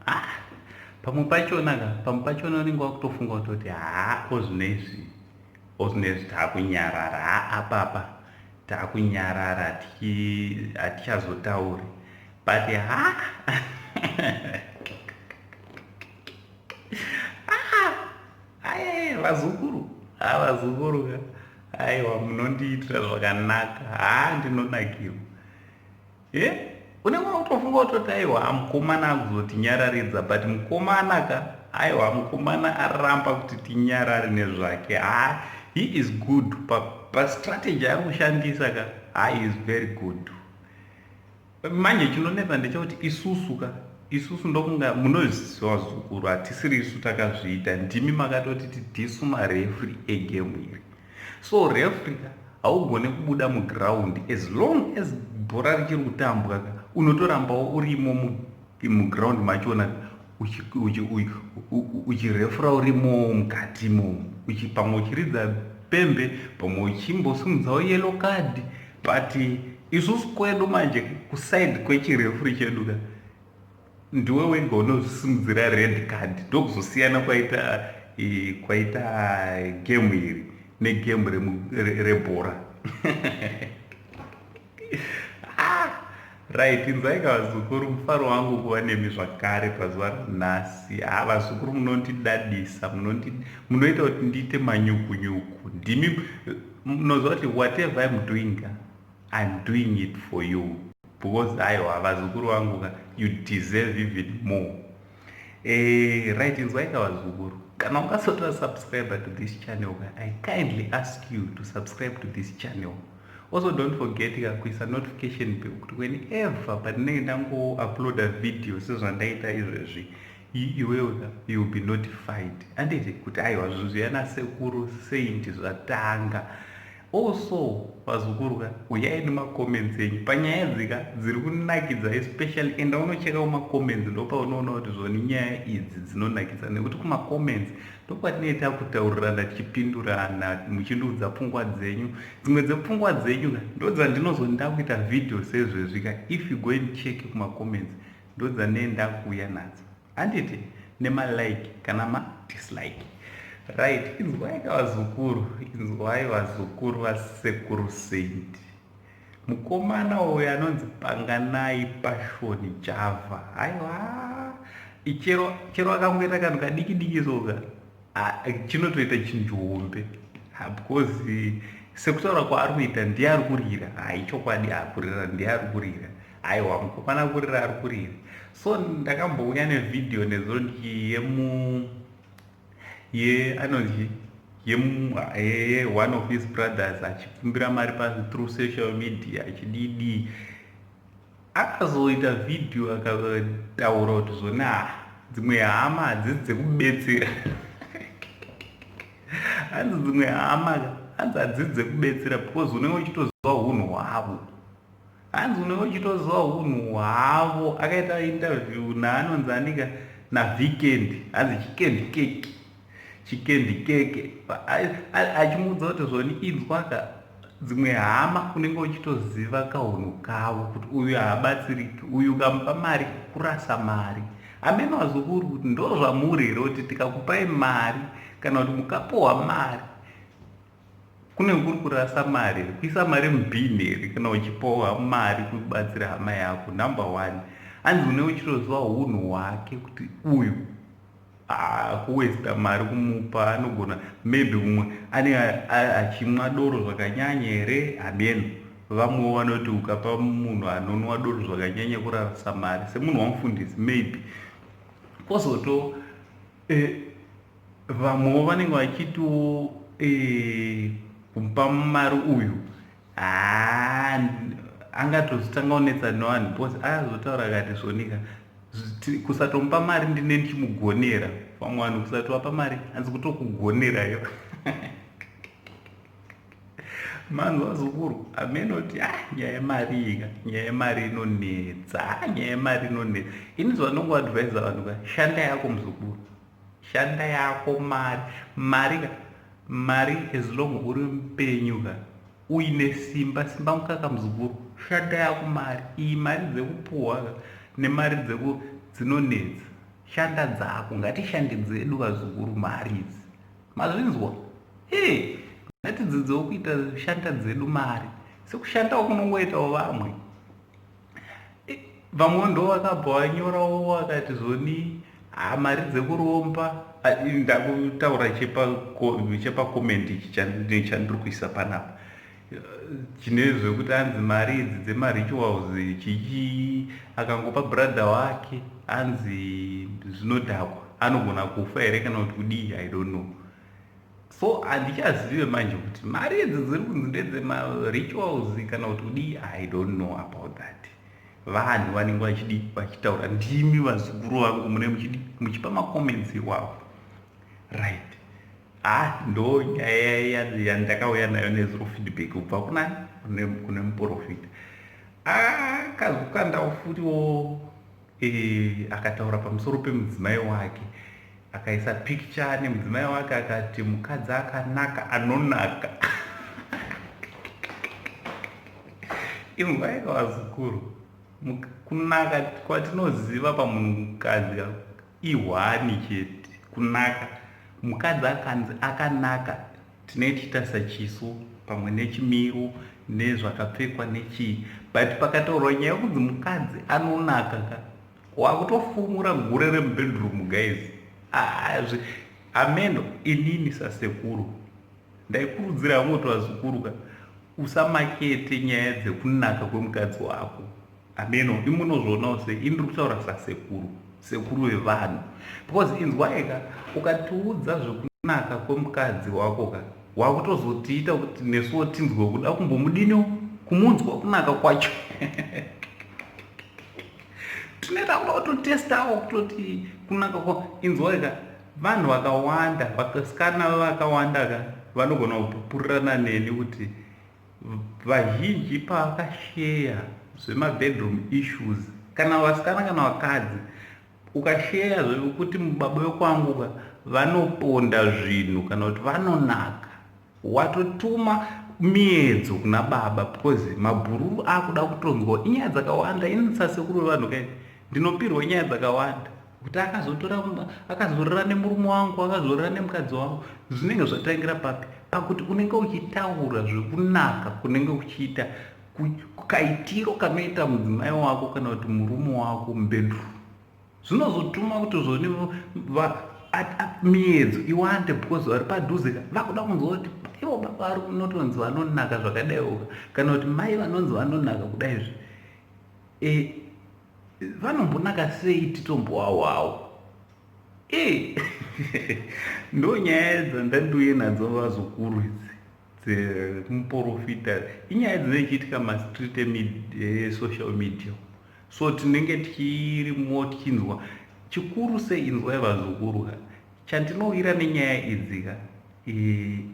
Ah, pamwe pachona ka, pamwe pachona unenge wakutofunga kutoti haa ozvinezvi, ozvinezvi takunyarara, haa apapa takunyarara hatichazotauri but ha ah, vazukuru ha vazukuru ka aiwa munondiitira zvakanaka ha ndinonakirwa e unenge wakutofunga kutoti aiwa mukomana akuzotinyararidza but mukomana ka aiwa mukomana aramba kuti tinyarare nezvake ha he is good pastrategy pa ari kushandisa ka ha he is very good manje chinonetsa ndechekuti isusu ka isusu ndokunga munoziva zukuru hatisiri isu takazviita ndimi makatoti tidisu marefri egame iri so refri ka haugone kubuda muground as long as bhora richiri kutambwa ka unotorambawo urimo muground machona uchirefura urimo mukati imomo pamwe uchiridza pembe pamwe uchimbosimudzawo yellow card but isusu kwedu manje kuside kwechirefuri chedu ka ndiwe wega unozvisimudzira red card ndokuzosiyana kwaita kwaita game iri negame rebhora ah, right inzwaika vazukuru mufaro wangu kuva nemi zvakare pazuva ranhasi ha ah, vazukuru munondidadisa munoita kuti ndiite manyukunyuku ndimi munoziva kuti whatever im doing im doing it for you because aiwa vazukuru vangu ka you deserve even more eh, right inzwaika vazukuru kana ungasotora subscriber to this channel ka i kindly ask you to subscribe to this channel also don't forget ka kuisa notification bell kuti whenever pandinenge ndangouploada video sezvandaita izvezvi iwewe ka you will be notified anditi kuti aiwa zvinhu zviyana sekuru saint zvatanga also vazukuru ka uyai nemacomments enyu panyaya dzika dziri kunakidza especially enda unocheka kumacomments ndopaunoona kuti zvoni nyaya idzi dzinonakidza nekuti kumacomments ndokwatinee takutaurirana tichipindurana muchindiudza pfungwa dzenyu dzimwe dzepfungwa dzenyu ka ndodzandinozonda kuita vhidhiyo sezvezvi ka if you go and check kumacomments ndodzanee ndakuuya nadzo handiti nemalike kana madislike right inzwai ka vazukuru inzwai vazukuru vasekuru saint mukomana uyo anonzi panganai pashoni java haiwa chero chero akangoita kanhu kadiki diki soka chinotoita chinhu chihombe because sekutaura kwaari kuita ndiye ari kurira hai chokwadi akurira ndiye ari kurira aiwa mukomana kurira ari kurira so ndakambouya nevhidhiyo nezuro yemu ye anonzi yemu ye one of his brothers achikumbira mari pa through social media achididii akazoita vhidhiyo akataura kuti zvona ah, dzimwe hama hadzisi dzekubetsera hanzi dzimwe hama hanzi hadzisi dzekubetsera because unenge uchitoziva unhu hwavo hanzi unenge uchitoziva unhu hwavo akaita interview naanonzi anika naweekend hanzi chikendi keke chikendi keke achimuudza kuti zvoni inzwaka dzimwe hama unenge uchitoziva kahunhu kavo kuti uyu haabatsiriki uyu ukamupa mari kurasa mari hameno vazukuru kuti ndozvamuri here kuti tikakupai mari kana kuti mukapuhwa mari Kune kuri kurasa mari here? Kuisa mari mubhini here kana uchipowa mari kubatsira hama yako? Number one, hanzi une uchitoziva hunhu hwake kuti uyu kuwesta mari kumupa anogona maybe umwe ane achimwa doro zvakanyanya here hameno vamwewo vanoti ukapa munhu anonwa doro zvakanyanya kurasa mari semunhu wamufundisi maybe kwozoto eh, Vamwewo vanenge vachitiwo eh, kumupa mari uyu haa angatozotanga kunetsa nevanhu because akazotaura akati zvonika kusatomupa mari ndine ndichimugonera vamwe vanhu kusatovapa mari hanzi kutokugonerayo manzwa zukuru amenoti ah nyaya yemari ika nyaya yemari inonetsa ah nyaya yemari inonetsa ini zvanongoadvisa vanhu ka shanda yako muzukuru Shanda yako mari mari ka mari as long uri mupenyu ka uine simba simba mukaka muzukuru shanda yako mari iyi mari dzekupuhwa ka nemari dzeku dzinonetsa. Shanda dzako, ngatishande dzedu vazukuru mari idzi. Mazvinzwa? Ee, ngatidzidzewo kuita shanda dzedu mari sekushandawo kunongoitawo vamwe. E, vamwe ndo vakabva vanyorawo vakati zvoni ha mari dzekuromba ndakutaura chepakomendi ichi chandiri kuisa panapa chine zvekuti hanzi mari idzi dzemarituals chichii akangopa brother wake hanzi zvinodhakwa anogona kufa here kana kuti kudii i don't know so handichazive manje kuti mari idzi dziri kunzi ndedzemarituals kana kuti kudii i don't know about that vanhu vanenge vachidii vachitaura ndimi vazukuru vangu mune muchidii muchipa macomments iwawo right Ah ndo nyaya yandakauya nayo nezuro feedback kubva kunani kune muprofita akazokandawo futiwo e, akataura pamusoro pemudzimai wake akaisa picture nemudzimai wake akati mukadzi akanaka anonaka inzwaika vazukuru kunaka kwatinoziva pamunhukadzi Ihwani chete kunaka. Mukadzi akanzi akanaka tinenge tichitarisa chiso pamwe nechimiro nezvakapfekwa nechii but pakataurwa nyaya yekunzi mukadzi anonaka ka wakutofumura gure remubedroom guys ameno inini sasekuru ndaikurudzira hangu kuti vazukuru ka usamakete nyaya dzekunaka kwemukadzi wako Hameno imi munozvionawo sei ini ndiri kutaura sasekuru sekuru vevanhu because inzwa eka ukatiudza zvekunaka kwemukadzi wako ka wakutozotiita kuti nesuwo tinzwe kuda kumbomudiniwo kumunzwa kunaka kwacho tinoita kuda kutotestawo kutoti kunaka kwa inzwa eka vanhu vakawanda vasikana vakawanda ka vanogona kupupurirana neni kuti Vazhinji pavakasheya zvemabedroom issues kana vasikana kana vakadzi ukasheya zvekuti baba vekwangu ka vanoponda zvinhu kana kuti vanonaka watotuma miedzo kuna baba because mabhururu akuda kutonzwa inyaya dzakawanda ini sasekuru vevanhu kai ndinopirwa nyaya dzakawanda kuti akazotora akazorora nemurume wangu akazorora nemukadzi wangu zvinenge zvatangira papi pakuti unenge uchitaura zvekunaka kunenge kuchiita kaitiro kanoita mudzimai wako kana kuti murume wako mubedroom zvinozotuma kuti zvoni miedzo iwande because vari padhuze ka vakuda kunzwa kuti ivo baba vari kunotonzi vanonaka zvakadaiwoka kana kuti mai vanonzi vanonaka kudaizvi e, vanombonaka sei titombowawawo e ndo nyaya dzandandiuye nadzo vazukuru idzi dzemuporofita inyaya dzinenge chiitika mastreet esocial media so tinenge tichirimo tichinzwa chikuru sei inzwai vazukuru ka chandinowira nenyaya idzi ka e,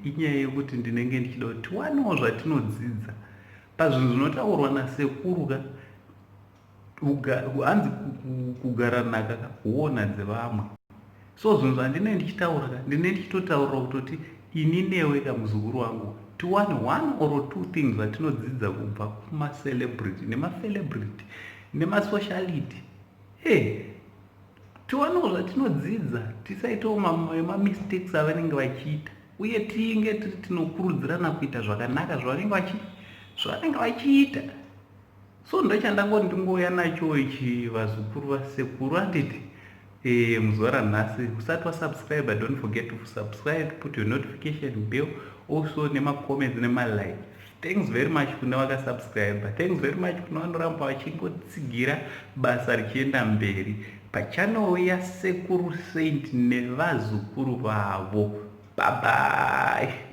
inyaya yekuti ndinenge ndichida kuti tiwanewo zvatinodzidza pazvinhu zvinotaurwa nasekuru ka hanzi kugara nhaka ka huona dzevamwe so zvinhu zvandinee ndichitaura ka ndinee ndichitotaurira kutoti ini newe ka muzukuru wangu tiwane one or two things zvatinodzidza kubva kumacelebrity nemacelebrity nemasociality e hey, tiwanewo zvatinodzidza tisaitawo mamistakes avanenge vachiita uye tinge tiri tinokurudzirana kuita zvakanaka zvavanenge vachiita so ndochandangoti ndingouya nacho ichi vazukuru vasekuru handiti e, muzuva ranhasi usati wasubscribe don't forget to subscribe put your notification bell also nemacomments nemalike thanks very much kune vakasubscribe thanks very much kune vanoramba vachingotsigira basa richienda mberi pachannel yasekuru saint nevazukuru vavo bye bye.